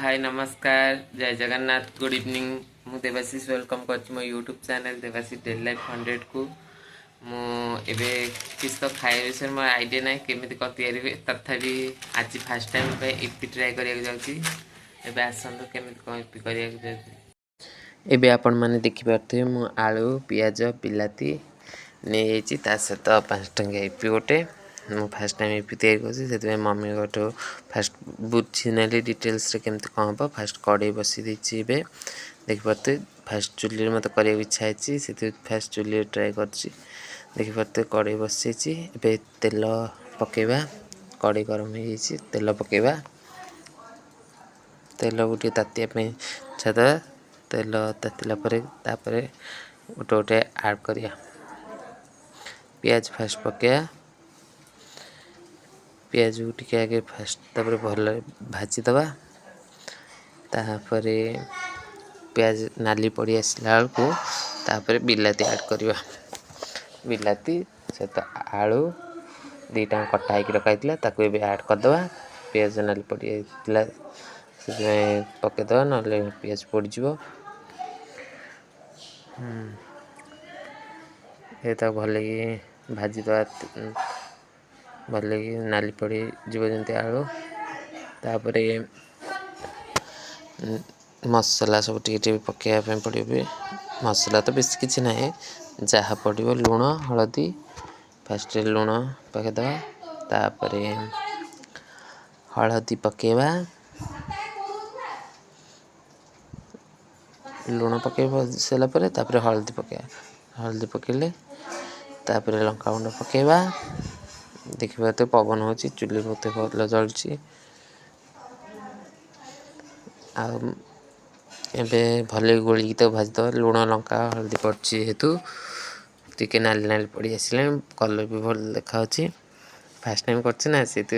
High, ନମସ୍କାର, ଜୟ Jagannath, good evening. ମୁଁ Debashish welcome କରୁଛି ମୋ YouTube channel Debashish daily life 100କୁ। ମୁଁ ଏବେ କିଛି ତ ଖାଇବା ବିଷୟରେ ମୋର ଆଇଡ଼ିଆ ନାହିଁ, କେମିତି କ'ଣ ତିଆରି ହୁଏ। ତଥାପି ଆଜି ଫାର୍ଷ୍ଟ ଟାଇମ୍ ପାଇଁ ଇପି ଟ୍ରାଏ କରିବାକୁ ଯାଉଛି। ଏବେ ଆସନ୍ତୁ, କେମିତି କ'ଣ ଇପି କରିବାକୁ ଯାଉଛି। ଏବେ ଆପଣମାନେ ଦେଖିପାରୁଥିବେ, ମୁଁ ଆଳୁ, ପିଆଜ, ବିଲାତି ନେଇଯାଇଛି, ତା ସହିତ 5 ଟଙ୍କିଆ ଇପି ଗୋଟେ। ମୁଁ ଫାର୍ଷ୍ଟ ଟାଇମ୍ ଇପି ତିଆରି କରୁଛି, ସେଥିପାଇଁ ମମିଙ୍କଠୁ ଫାର୍ଷ୍ଟ ବୁଝି ନେଲି ଡିଟେଲ୍ସରେ କେମିତି କ'ଣ ହେବ। ଫାର୍ଷ୍ଟ କଢ଼େଇ ବସାଇ ଦେଇଛି। ଏବେ ଦେଖିପାରୁଥିବେ, ଫାର୍ଷ୍ଟ ଚୁଲିରେ ମୋତେ କରିବାକୁ ଇଚ୍ଛା ହେଇଛି, ସେଥିପାଇଁ ଫାର୍ଷ୍ଟ ଚୁଲିରେ ଟ୍ରାଏ କରୁଛି। ଦେଖିପାରୁଥିବେ, କଢ଼େଇ ବସିଯାଇଛି। ଏବେ ତେଲ ପକାଇବା। କଢ଼େଇ ଗରମ ହେଇଯାଇଛି, ତେଲ ପକାଇବା। ତେଲକୁ ଟିକେ ତାତିବା ପାଇଁ ଛାଡ଼ିଦେବା। ତେଲ ତାତିଲା ପରେ ତାପରେ ଗୋଟେ ଗୋଟେ ଆଡ଼୍ କରିବା। ପିଆଜ ଫାର୍ଷ୍ଟ ପକାଇବା। ପିଆଜକୁ ଟିକେ ଆଗେ ଫାର୍ଷ୍ଟ, ତାପରେ ଭଲରେ ଭାଜିଦେବା। ତାପରେ ପିଆଜ ନାଲି ପଡ଼ି ଆସିଲା ବେଳକୁ ତାପରେ ବିଲାତି ଆଡ଼୍ କରିବା। ବିଲାତି ସହିତ ଆଳୁ 2ଟା କଟା ହେଇକି ରଖା ହେଇଥିଲା, ତାକୁ ଏବେ ଆଡ଼୍ କରିଦେବା। ପିଆଜ ନାଲି ପଡ଼ିଯାଇଥିଲା, ସେଥିପାଇଁ ପକାଇଦେବା, ନହେଲେ ପିଆଜ ପୋଡ଼ିଯିବ। ଏ ତାକୁ ଭଲକି ଭାଜିଦେବା, ଭଲକି ନାଲି ପଡ଼ିଯିବ ଯେମିତି ଆଳୁ। ତାପରେ ମସଲା ସବୁ ଟିକେ ଟିକେ ପକାଇବା ପାଇଁ ପଡ଼ିବ ବି। ମସଲା ତ ବେଶୀ କିଛି ନାହିଁ, ଯାହା ପଡ଼ିବ ଲୁଣ, ହଳଦୀ। ଫାର୍ଷ୍ଟ ଲୁଣ ପକାଇଦେବା, ତାପରେ ହଳଦୀ ପକାଇବା। ଲୁଣ ପକାଇ ସାରିଲା ପରେ ତାପରେ ହଳଦୀ ପକାଇବା। ହଳଦୀ ପକାଇଲେ ତାପରେ ଲଙ୍କାଗୁଣ୍ଡ ପକାଇବା। ଦେଖିପାରୁଥିବେ, ପବନ ହେଉଛି, ଚୁଲି ବହୁତ ଭଲ ଜଳୁଛି। ଆଉ ଏବେ ଭଲକି ଗୋଳିକି ତାକୁ ଭାଜିଦେବା। ଲୁଣ, ଲଙ୍କା, ହଳଦୀ ପଡ଼ିଛି ଯେହେତୁ ଟିକେ ନାଲି ନାଲି ପଡ଼ି ଆସିଲାଣି, କଲର୍ ବି ଭଲ ଦେଖାହେଉଛି। ଫାର୍ଷ୍ଟ ଟାଇମ୍ କରିଛି ନା, ସେଇଥି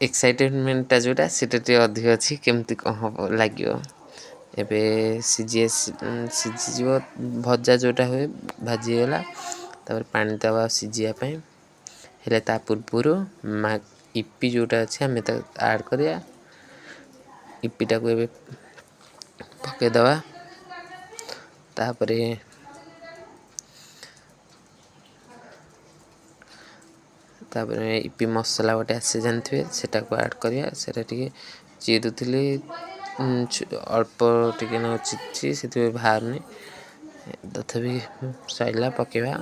ଏକ୍ସାଇଟେଡ଼ମେଣ୍ଟଟା ଯେଉଁଟା ସେଇଟା ଟିକେ ଅଧିକ ଅଛି, କେମିତି କ'ଣ ହେବ ଲାଗିବ। ଏବେ ସିଝି ସିଝିଯିବ, ଭଜା ଯେଉଁଟା ହୁଏ ଭାଜି ହେଇଗଲା। ତାପରେ ପାଣି ଦେବା ସିଝିବା ପାଇଁ। ହେଲେ ତା ପୂର୍ବରୁ ମା ଇପି ଯେଉଁଟା ଅଛି, ଆମେ ତାକୁ ଆଡ଼୍ କରିବା। ଇପିଟାକୁ ଏବେ ପକାଇଦେବା। ତାପରେ ଇପି ମସଲା ଗୋଟେ ଆସେ, ଜାଣିଥିବେ, ସେଟାକୁ ଆଡ଼୍ କରିବା। ସେଇଟା ଟିକେ ଚିରୁଥିଲି, ଅଳ୍ପ ଟିକେ ଚିରିଛି, ସେଥିପାଇଁ ବାହାରୁନି। ତଥାପି ସରିଲା ପକାଇବା।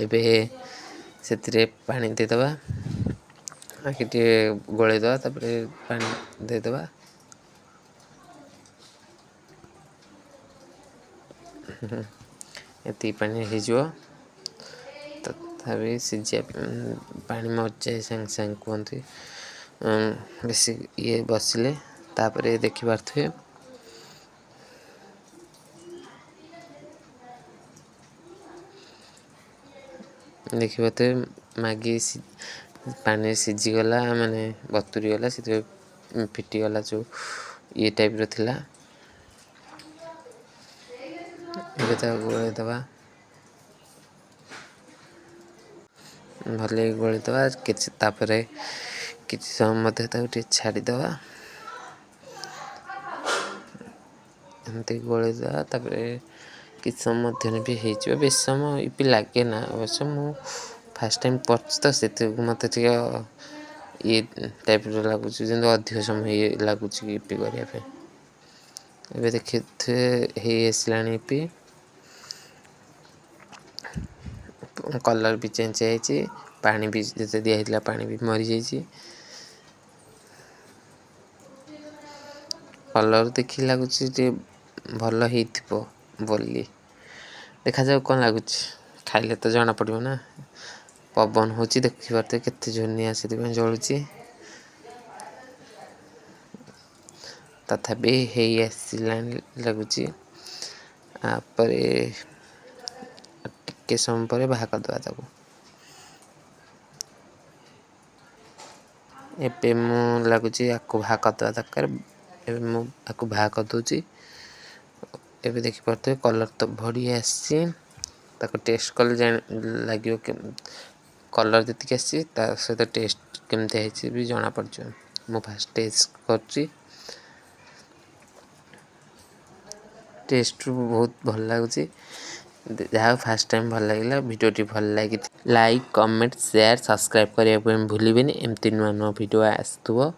ଏବେ ସେଥିରେ ପାଣି ଦେଇଦେବା। ଆଗେ ଟିକେ ଗୋଳେଇଦେବା, ତାପରେ ପାଣି ଦେଇଦେବା। ଏତିକି ପାଣି ହେଇଯିବ। ତଥାପି ସିଝିବା ପାଣି ମରିଯାଏ ସାଙ୍ଗେ ସାଙ୍ଗେ କୁହନ୍ତି, ବେଶୀ ଇଏ ବସିଲେ। ତାପରେ ଦେଖିପାରୁଥିବେ, ଦେଖିପାରୁଥିବେ, ମ୍ୟାଗି ପାଣିରେ ସିଝିଗଲା, ମାନେ ବତୁରିଗଲା, ସେଥିପାଇଁ ଫିଟିଗଲା ଯେଉଁ ଇଏ ଟାଇପ୍ର ଥିଲା। ଏବେ ତାକୁ ଗୋଳେଇଦେବା, ଭଲକି ଗୋଳେଇଦେବା କିଛି। ତାପରେ କିଛି ସମୟ ମଧ୍ୟ ତାକୁ ଟିକେ ଛାଡ଼ିଦେବା, ଏମିତି ଗୋଳେଇଦେବା। ତାପରେ କିଛି ସମୟ ମଧ୍ୟରେ ବି ହେଇଯିବ। ବେଶୀ ସମୟ ଇପି ଲାଗେ ନା। ଅବଶ୍ୟ ମୁଁ ଫାର୍ଷ୍ଟ ଟାଇମ୍ କରିଛି ତ, ସେଥିପାଇଁ ମୋତେ ଟିକେ ଇଏ ଟାଇପ୍ର ଲାଗୁଛି, ଯେମିତି ଅଧିକ ସମୟ ଇଏ ଲାଗୁଛି ଇପି କରିବା ପାଇଁ। ଏବେ ଦେଖିଥିବେ, ହେଇ ଆସିଲାଣି ଇପି। କଲର୍ ବି ଚେଞ୍ଜ ହେଇଯାଇଛି, ପାଣି ବି ଯେତେ ଦିଆହେଇଥିଲା ପାଣି ବି ମରିଯାଇଛି। କଲର୍ ଦେଖି ଲାଗୁଛି ଟିକେ ଭଲ ହେଇଥିବ ବୋଲି। ଦେଖାଯାଉ କ'ଣ ଲାଗୁଛି, ଖାଇଲେ ତ ଜଣାପଡ଼ିବ ନା। ପବନ ହେଉଛି, ଦେଖିପାରୁଥିବେ କେତେ ଜୋର ନିଆଁ ସେଥିପାଇଁ ଜଳୁଛି। ତଥାପି ହେଇ ଆସିଲାଣି ଲାଗୁଛି। ତାପରେ ଟିକେ ସମୟ ପରେ ବାହାର କରିଦେବା ତାକୁ। ଏବେ ମୁଁ ଲାଗୁଛି ଆକୁ ବାହାର କରିଦେବା ଦରକାର। ଏବେ ମୁଁ ଆକୁ ବାହାର କରିଦେଉଛି। ଏବେ ଦେଖିପାରୁଥିବେ, କଲର୍ ତ ବଢ଼ିଆ ଆସିଛି। ତାକୁ ଟେଷ୍ଟ କଲେ ଜାଣି ଲାଗିବ, କଲର୍ ଯେତିକି ଆସିଛି ତା ସହିତ ଟେଷ୍ଟ କେମିତି ହେଇଛି ବି ଜଣାପଡ଼ିଯିବ। ମୁଁ ଫାଷ୍ଟ ଟେଷ୍ଟ କରୁଛି। ଟେଷ୍ଟରୁ ବହୁତ ଭଲ ଲାଗୁଛି। ଯାହା ଫାଷ୍ଟ ଟାଇମ୍ ଭଲ ଲାଗିଲା। ଭିଡ଼ିଓଟି ଭଲ ଲାଗି ଲାଇକ୍, କମେଣ୍ଟ, ସେୟାର, ସବସ୍କ୍ରାଇବ୍ କରିବା ପାଇଁ ଭୁଲିବେନି। ଏମିତି ନୂଆ ନୂଆ ଭିଡ଼ିଓ ଆସୁଥିବ।